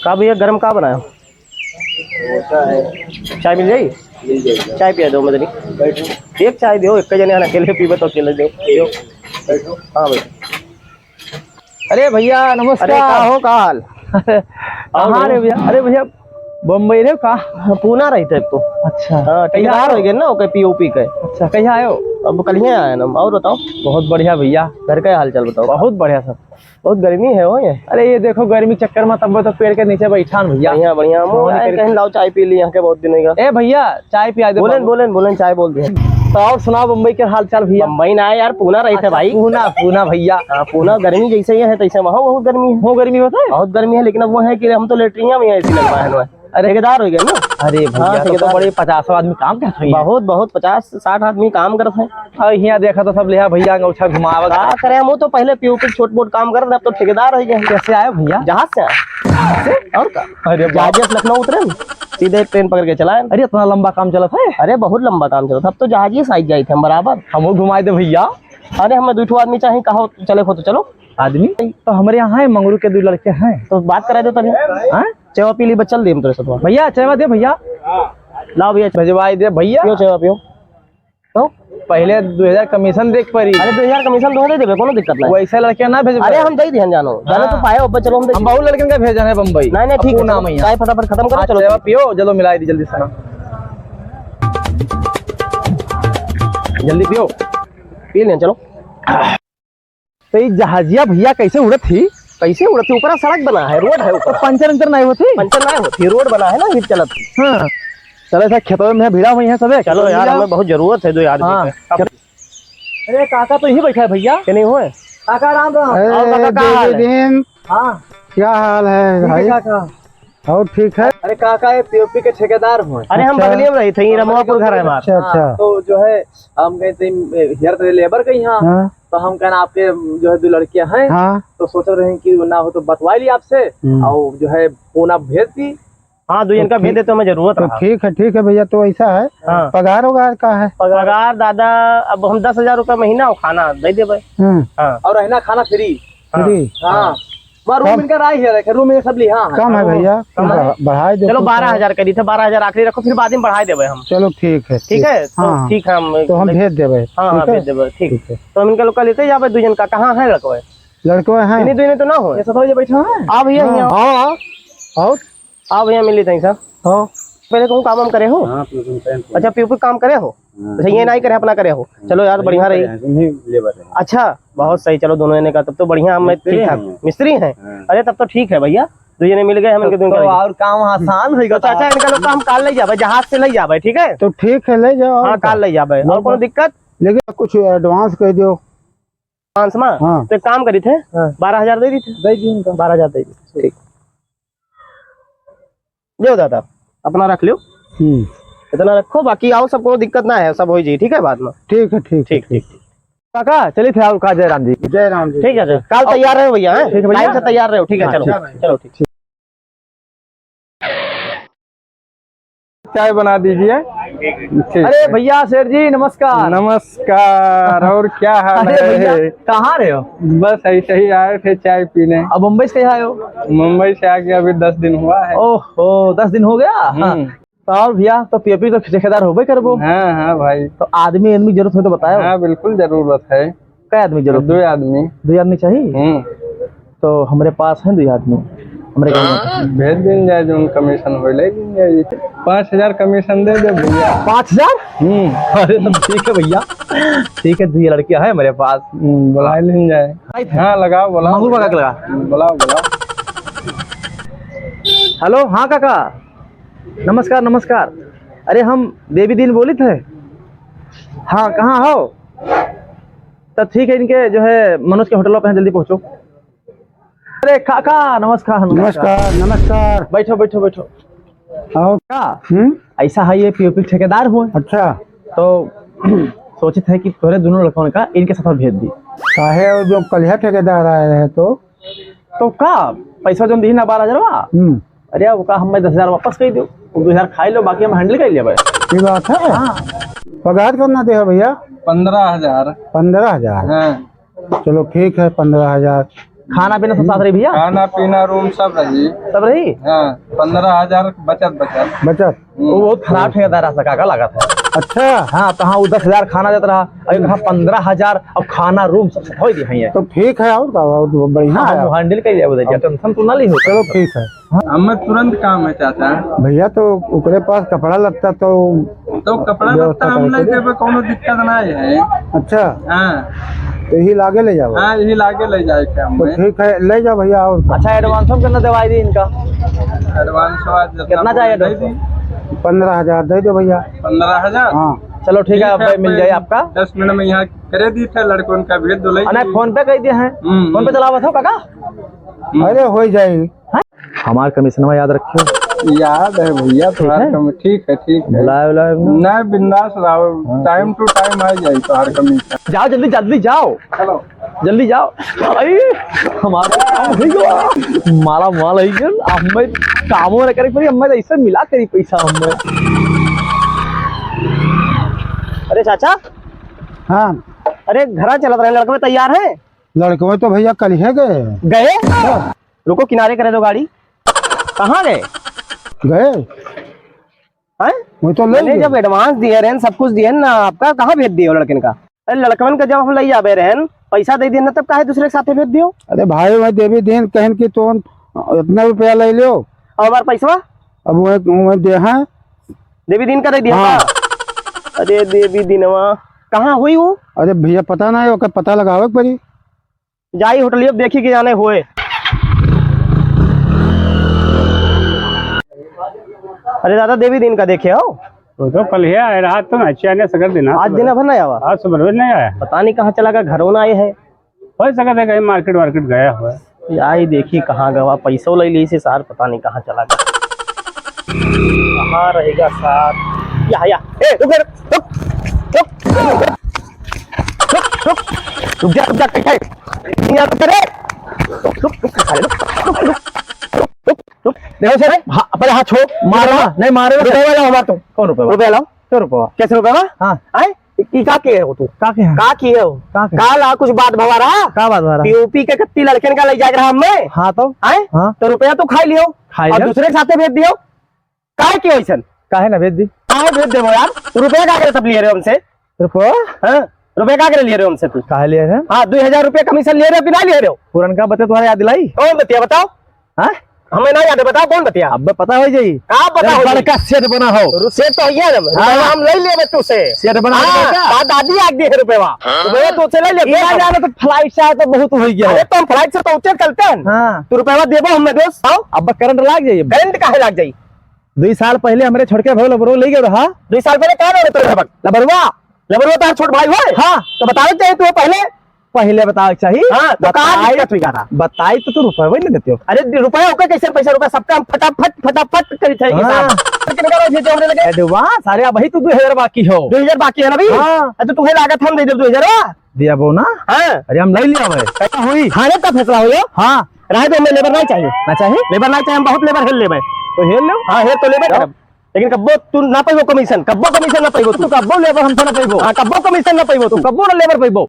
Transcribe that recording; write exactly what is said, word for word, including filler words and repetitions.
का भैया, गरम का बनाया? होता है। चाय मिल जाई? मिल जाई। चाय पिया दो, मदनी। बैठो। एक चाय दो, एक जने आना, अकेले पीबे तो अकेले दो। दो। बैठो। हाँ भाई। अरे भैया, नमस्कार। अरे, का हो, का हाल? अरे, और कहाँ भैया? रहे भैया? अरे भैया, बम्बई रहे का? हाँ, पूना रही थे तो। अच्छा। हाँ, कहिया ठेकेदार आयो? हो गए ना, ओके पीओपी के। अच्छा, कहिया आयो? अब कल ही आया ना। और बताओ। बहुत बढ़िया भैया। घर का हाल चाल बताओ। बहुत बढ़िया सब। बहुत गर्मी है हो ये। अरे ये देखो, गर्मी चक्कर में तब तो पेड़ के नीचे बैठा न भैया। बढ़िया, बढ़िया। हम सोने आए के कहीं लाओ चाय पी ली, यहाँ के बहुत दिन होगा। ए भैया, चाय पिया दे बोलें, बाबू। बोलें, बोलें, चाय बोल दिया। तो और सुनाओ बम्बई के हाल चाल भैया। बम्बई ना यार, पूना रहे थे अच्छा, भाई। पूना, पूना भैया। हाँ, पूना गर्मी जैसे ही है तैसे वहाँ बहुत गर्मी है। वो गर्मी होता है? बहुत गर्मी है, लेकिन अब वो है कि हम तो लेटरिया में एसी लगवाए हैं। अरे। ठेकेदार हो गया ना? अरे भैया, हाँ, तो, तो ठेकेदार। बड़े पचासों आदमी काम करत हैं। बहुत, बहुत, पचास साठ आदमी काम करत हैं। और हियाँ देखा तो सब लिहा भैया अंगूठा घुमावा का करत। करे, हम तो पहले पीओपी छोट मोट काम करत, अब तो ठेकेदार हो गए। कैसे आए भैया? जहाज से आए। जहाज से? और का? अरे बाप। जहाज से लखनऊ उतरे न, सीधे ट्रेन पकड़ के चला आए। अरे इतना लंबा काम चलत है? अरे बहुत लंबा काम चलत है, अब तो जहाज से आई जाए थे हम बराबर। हमहू घुमाए दे भैया। अरे हमें दो ठो आदमी चाहिए, कहो चले हो तो चलो। आदमी? तो हमरे यहाँ है, मंगरू के दो लड़के हैं। तो बात करा दो तनी। हाँ? चाय पी ली, बस चल दे हम तोरे साथ। भैया, चाय दे भैया। लाओ भैया। भेजवाई दे भैया। पियो चाय, पियो। तो पहले दो हजार कमीशन देख पड़ी। अरे, दो हजार कमीशन तो दे देबे, कोनो दिक्कत नहीं। वैसे लड़के ना भेजबे। अरे, हम दे दिहन जानो। जानो तो हाँ। पाए, अब चलो हम दे हम बहुत लड़कन का भेजन है बम्बई। नहीं, नहीं, ठीक है, पूना चलो। मैया। चाय फटाफट खत्म करो, आज चलो। चाय पियो, चलो मिलाई दी जल्दी से ना। जल्दी पियो। पी लें, चलो। तो ये जहाजिया भैया कैसे उड़त ही? कैसे उड़त ही? ऊपरा सड़क बना है, रोड है ऊपर। तो पंचर उंचर नहीं होती? पंचर नहीं होती, रोड बना है ना, ये चलत ही। हाँ। चलो, ऐसा खेतों में भिड़ा हुई है सबे। चलो यार, हमें बहुत जरूरत है दो आदमी हाँ। के। अरे काका तो यहीं बैठा है भैया। के नहीं हुए? काका राम राम। अरे आओ काका, का हाल है? देवी दिन। हाँ। क्या हाल है ठीक है भाई? काका। और ठीक है? अरे काका, ये पीओपी के ठेकेदार हुए। अरे हम अच्छा। बगलिए में रही थे, ये रमवापुर घर है हमारा। अच्छा, अच्छा। हाँ, तो जो है हम गए थे हेयर लेबर के यहाँ, हाँ। तो हम कहना आपके जो है दो लड़कियाँ हैं, हाँ। तो सोच रहे हैं कि ना हो तो बतवा ली आपसे, हम्म। और जो है फोन आप भेज दी। हाँ, दो जन का तो भेज ठीक, देते, हमें जरूरत तो रहा। ठीक है, ठीक है भैया, तो ऐसा है, हाँ। पगार वगार का है? पगार दादा, अब हम दस हजार रुपया महीना और खाना दे देबे। हम्म। हाँ। और रहना खाना फ्री। हाँ। फ्री? हाँ। हाँ। रूम कम? इनका राय है, रूम में सब लिहा है। कम है हाँ, भैया, कम है। बढ़ा-, बढ़ाई दो चलो, कुछ। बारह हजार करी थे, बारह हजार आखिरी रखो, फिर बाद में बढ़ाई देबे हम। चलो, ठीक है, ठीक ठीक। है, तो हाँ, हाँ। ठीक है, हम तो हम भेज देबे, हाँ, हाँ, ठीक है? भेज देबे, ठीक। ठीक है। तो हम इनका लोग का लेते जाबे, दो जन का, कहाँ है लड़कवे? लड़कवे हैं। इन्हीं दो जने तो ना हो। ये सब ये बैठा है? हाँ भैया, हाँ। यहाँ। हाँ, हाँ। और? आओ भैया, मिल लेते हैं सर। हाँ। पहले कहूँ काम वाम करे हो? हाँ, प्लम्बर का। अच्छा, पीओपी काम करे हो? हाँ। अच्छा, ये नहीं करे, अपना करे हो। हाँ, चलो यार, तो बढ़िया ये रही। करे हैं, तुम ही लेबर हैं। अच्छा, बहुत सही। चलो, दोनों जने का तब तो बढ़िया, हम मिस्त्री ठीक ठाक हैं। मिस्त्री हैं। हाँ। अरे, तब तो ठीक है भैया, दो जने मिल गए हम तब इनके, तो दोनों का। और काम आसान होइगा तो चाचा, इनका लोग का हम काल ले जाबे, जहाज से ले जाबे, ठीक है? तो ठीक है, ले जाओ, हाँ, और काल का? ले जाबे। और लो कोनो बा-, दिक्कत? लेकिन कुछ एडवांस कह दो। पाँच सौ में? हाँ। तो एक काम करी थे, हाँ। बारह हजार दे दी थे। दे दी उनका। बारह हजार दे दी। ठीक। लो दादा, अपना रख लो। हम्म। इतना रखो, बाकी आओ, सब कोनो दिक्कत ना है, सब हो जाई, ठीक है, बाद में। ठीक है, ठीक है, ठीक, ठीक। ठीक। काका, चलिए थे, और का, जय राम जी। जय राम जी। ठीक है, सर। काल तैयार रहो भैया, हैं? ठीक है भैया। टाइम से तैयार रहो, ठीक है, हाँ, चलो। ठीक। चलो, ठीक। चाय बना दीजिए। ठीक। अरे भैया, सेठ जी, नमस्कार। नमस्कार, और क्या हाल अरे है? भैया, कहाँ रहे हो? बस ऐसे ही आए थे चाय पीने। अब मुंबई से आए हो? मुंबई से आके अभी दस दिन हुआ है। ओहो, दस दिन हो गया? हम्म। तो और भैया, तो पीओपी तो ठेकेदार होबे करबो। हाँ, हाँ भाई। तो आदमी, आदमी जरूरत हो तो बताओ। हाँ, बिल्कुल जरूरत है। कै आदमी जरूरत दो है? आदमी। दो आदमी चाहिए? हम्म। तो हमरे पास है दो आदमी, हमरे गाँव में। भेज दिन जाए, जो कमीशन हो, ले दिन जाए। पाँच हजार कमीशन दे दे भैया। पाँच हजार? हम्म। अरे, तो ठीक है भैया, ठीक है, दो लड़कियाँ हैं मेरे पास। हम्म, बुला लेन जाए। हाँ, लगाओ, बुलाओ। मंगू काका के लगा। बुलाओ, बुलाओ। हेलो, हाँ काका, नमस्कार, नमस्कार। अरे, हम देवी दीन बोलित है। हाँ, कहाँ हो? तब ठीक है, इनके जो है मनोज के होटल पे हैं, जल्दी पहुँचो। अरे काका, नमस्कार, नमस्कार। नमस्कार, नमस्कार। बैठो, बैठो, बैठो। आओ। का? हम्म? ऐसा है, ये पीओपी ठेकेदार हुए। अच्छा। तो सोचित है कि तोरे दोनों लड़कन का इनके साथ भेज दी। काहे, वो जो कलिया ठेकेदार आए रहे तो? तो का, पैसा जो दी ना बारह हजारवा? हम्म। अरे, वो का, हमें दस हजार वापस कर दो, वो दो हजार खाई लो, बाकी हम handle कर लेबे। ये बात है? हाँ। पगार कितना दे हो भैया? पन्द्रह हजार। पन्द्रह हजार? हाँ। चलो ठीक है, पन्द्रह हजार। खाना पीना सब साथ रही भैया? खाना पीना, रूम सब रही। सब रही? हाँ, पन्द्रह हजार बचत, बचत। बचत? हम्म। वो बहुत खराब ठेकेदार रहा सका का लागत है। अच्छा। हाँ, कहाँ वो दस हजार खाना देत रहा, और कहाँ पन्द्रह हजार और खाना रूम सब साथ होई दी है। तो ठीक है, और का, और तो बढ़िया हाँ, है। हम handle कर लेबे, हाँ। Tension तो ना ली हो। चलो ठीक है। हमें तुरंत काम है चाचा। भैया, तो ओकरे पास कपड़ा लत्ता तो तो कपड़ा व्यवस्था लत्ता हम करे नहीं के देबे, कोनो दिक्कत नहीं है। अच्छा। हाँ। तो यही लागे ले जाओ। हाँ, यही लागे ले जाए के तो हमें। ठीक है, ले जाओ भैया, और का। अच्छा, advance हम कितना देवाई दी इनका? Advance आज जितना कितना चाहिए दे advance? दी। पन्द्रह हजार दे दो भैया। पन्द्रह हजार? हाँ। चलो ठीक है, ठीक है, अब मिल जाए आपका। दस मिनट में यहाँ करे दी थे, लड़कों का भेज दो, ले अरे, जाइए। PhonePe कर दिया है। हम्म, PhonePe हम्म। चलावत हो काका? हम्म। अरे, हो जाए। हमार कमीशनवा याद रखियो। याद है भैया, ठीक तुम्हार है? कमी-, ठीक है, ठीक है। बुलाए, बुलाए अपने। नहीं, बिंदास रहो, हाँ, time ठीक। To time आ जाए तुम्हार कमीशन। जाओ, जल्दी, जल्दी जाओ। चलो। जल्दी जाओ। अरे, हमार काम हो गया। माला माल हो गया। अब मैं कामो न करे पड़ी, अब मैं तो ऐसे मिला करी पैसा हमें। अरे चाचा। हाँ। अरे, घरा चलत रहे, लड़कवे तैयार है? लड़कवे तो भैया कल ही गए। गए? हाँ। रुको, किनारे करे दो गाड़ी। कहाँ गए? गए। हैं? वो तो ले मैंने गए। जब advance दिए रहन, सब कुछ दिए ना आपका, कहाँ भेज दिए हो लड़कन का? अरे लड़कवन का जब हम ले जाबे रहन, पैसा दे दिए ना, तब काहे दूसरे के साथे भेज दियो? अरे भाई, वह देवी दिन कहन कि तुम इतना रुपया ले लो। और हमार पैसवा? अब वह, वह दे हैं। देवी दिन का दे दिया हाँ। का? अरे देवी दिनवा, कहाँ हुई वो? अरे भैया, पता ना है, ओकर पता लगावे के पड़ी। जाई होटलिया देखी के जाने होए। अरे दादा, देवी दिन का देखे हो? वो तो कल ही आए रहा, तो अच्छे आने सकर दिन आज दिन भर नहीं आवा। आज सुबह नहीं आया। पता नहीं कहाँ चला गया, घरों ना आए है। हो सकता है कहीं market वार्केट गया हो। आई देखी कहाँ गवा, पैसो ले ली से सार, पता नहीं कहाँ चला गया। कहाँ रहेगा सार? या, या, ए, रुक, रुक, रुक, रुक, रुक, रुक, रुक, रुक, रुक जा, रुक जा, कहीं है? नहीं आ, रुक रे। रुक, रुक, रुक, साले, रुक, रुक, रुक, रुक, रुक। देखो सर, हाँ, पहले हाथ छोड़, मारो ना, नहीं मारो ना। रुपया लाओ हमार तो। कौन रुपया? रुपया लाओ। क्यों रुपया? कैसे रुपया? हाँ। आए? ई का किए हो तू? का किए? का किए हो? का किए? का ला कुछ बात भवा रहा? का बात भवा रहा? पीओपी के कत्ती लड़कन का ले जाके रहा मैं। हाँ तो? आए? हाँ। तो रुपया तू खाई लियो। खाई और लियो। दूसरे के साथे भेज दियो। काहे कियो ऐसन? काहे ना भेज दी? काहे भेज देबो यार? रुपया का करे सब लिए रहे हमसे? रुपया? हाँ, रुपया का करे लिए रहे हमसे तू? काहे लिए रहे? हाँ, दो हजार रुपया कमीशन लिए रहे कि ना लिए रहे? पुरनका बते तुम्हारे याद दिलाई? कौन बतिया बताओ? हाँ? हमें ना याद है, बताओ कौन बतिया? अब पता हो जाई। का पता जब हो जाई? बड़का सेठ बना हो। रु-, सेठ तो है ना, हाँ। रुपया हम ले लेबे तू से। सेठ बना हो हाँ, का? का दादी आग दी है रुपया। हाँ। रुपया तू से ले ले, ई दे ना हम। जाने तो flight से आए तो बहुत हो गया अरे है। तो हम flight से तो उतरे चलते हैं। हाँ। तू रुपया देबो हमें दोस्त, आओ। अब करंट लाग जाई। करंट काहे लाग जाई? दुई साल पहले हमरे छोटके भाई लबरो ले गए रहा। दुई साल पहले कहाँ रहे तू लगभग? लबरुआ। लबरुआ तो छोट भाई होए। हाँ। तो बतावे चाहिए तू पहले। पहले बतावे चाहिए। हाँ, तो कहाँ बताई, दिक्कत हुई कहा था? बताई तो तू रुपया वही नहीं देते हो। अरे रुपया ओके कैसे पैसा रुपया सबका हम फटाफट, फटाफट करी थे हाँ। हिसाब। तो किनका रोज भेजे हमरे लगे? Advance, अरे अबही तो दो हजार बाकी हो। दो हजार बाकी है ना अभी? हाँ। अरे तो तुम्हें लागत हम दे दे दो हजार। दिया बो ना? हाँ। अरे हम ले लिया भाई। कैसा हुई? थाने का फैसला हो लो। हाँ। रहे तो हमें लेबर नहीं चाहिए। ना चाहिए? लेबर नहीं चाहिए, हम बहुत लेबर हेल लेबे। तो हेल लो। हाँ, हेल तो लेबे जाओ। करब। लेकिन कब्बो तू ना पाइबो कमीशन, कब्बो कमीशन ना पाइबो तू। तू कब्बो लेबर हमसे ना पाइबो। हाँ, कब्बो कमीशन ना पाइबो तू। तू कब्बो ना लेबर पाइबो।